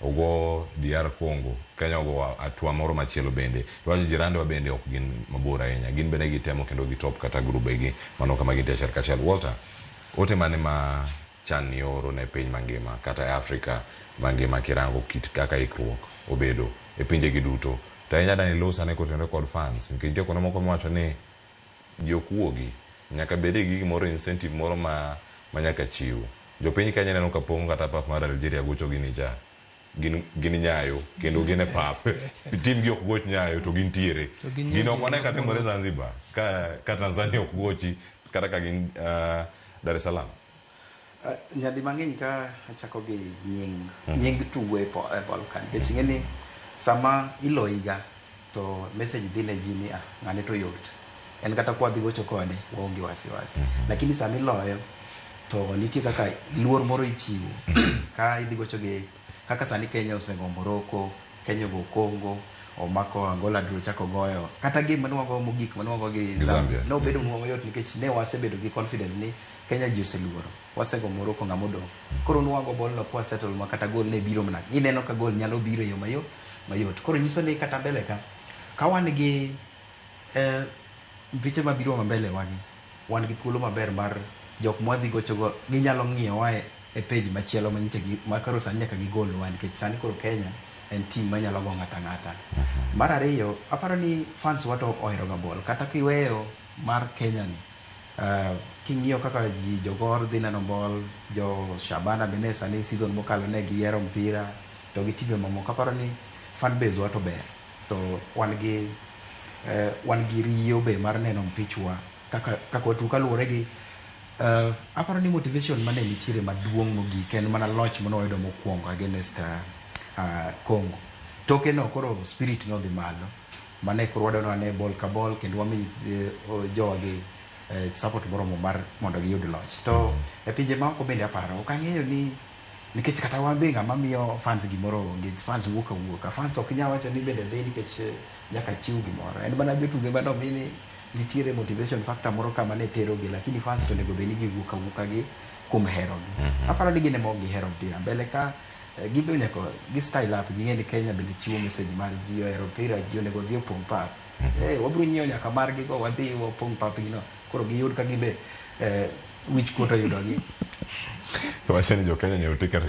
Ogo DR Congo, Kenya ogo hatua moro machielo bende. Iwacho jirandewa bende ok gin mabor ahinya. Gin bende gitemo kendo gitop kata grubegi mano kama gintie achiel kachiel. Walter, ote mane ma chan ni oro ne piny mangima kata e Afrika mangima kirango kit kaka ikruok obedo e pinjegi duto? To ahinya dani los ane kotenore kod fans nikech nitie kuonde moko miwacho ni ji ok wuogi. Nyaka bedie gi gimoro incentive moro ma nyaka chiw. Jopiny Kenya ineno ka pong'o kata pap mar Algeria gocho gini cha. Gin, gin nyayo kendo gin e pap. Tim gi ok goch nyayo to gintiere. To gin Gino ok nyayo wane ka timore Zanzibar ka Tanzania ok gochi kata ka gin Dar es Salaam. Nyadi mang'eny ka achako gi nying nying tugo e e ball ka nikech ing'e ni sama iloyiga to message dhi ne ji ni ah, ng'ane to yot en kata kwa dhi gocho kode waonge wasiwasi, lakini sama iloyo to nitie kaka luor moro ichiwo ka idhi gocho gi kaka sani Kenya osego Morocco, Kenya ogo Congo, omako Angola draw chako goyo kata game mane wagoyo mogik mane wago gi Gi Zambia. Nobedo mayot nikech ne wasebedo gi confidence ni Kenya ji oseluoro, wasego Morocco, ng'ama odong' koro nwago ball no kwa settle ma kata goal ne biro mana ineno ka goal nyalo biro e yo mayot mayot. Koro nyiso ni kata mbele ka wan gi mpiche mabiro ma mbele wagi wan gi thuolo maber mar jok mwadhi gochogo ginyalo ng'iyowa e page machielo manyicha gi ma koro sani nyaka gigolwa nikech sani koro Kenya en team manyalo go ng'ata ng'ata. Mar ariyo, aparo ni fans wa to ohero ga ball kata kiweyo mar Kenya ni king'iyo kaka ji jogor dhi neno ball, jo Shabana bende sani season mokalo ne giyiero mpira to gi timbe mamoko. Aparo ni fan base wa to ber to wan gi riyo be mar neno mpichwa kaka watugo kaluwore gi aparo ni motivation mane nitiere maduong' mogik en mana loch mane wayudo mokwongo against Congo. Toke no koro spirit nodhi malo mane koro wadwa ni wane ball ka ball kendo wami jowagi support moromo mar mondo giyud loch. To e pinje maoko bende aparo ok ang'eyo ni nikech kata wan be ng'ama miyo fans gimoro onge, fans wuok awuoka, fans ok nyal wacho ni bende dhi nikech nyaka chiw gimoro, en mana jotugo ema nomi ni nitiere motivation factor moro kama ne terogi, lakini fans to onego bed ni giwuok awuoka gi kuom herogi. Aparo ni gin ema ok gihero mpira mbele ka gibe nyaka gi style up ging'e ni Kenya bende chiwo message mar ji ohero mpira, ji onego odhi opong' pap. Wabiro nyiewo nyaka margi go wadhi wapong' pap gi no koro giyud ka gibe wich kuot oyudogi. Wacho ni jo Kenya nyiewo ticket.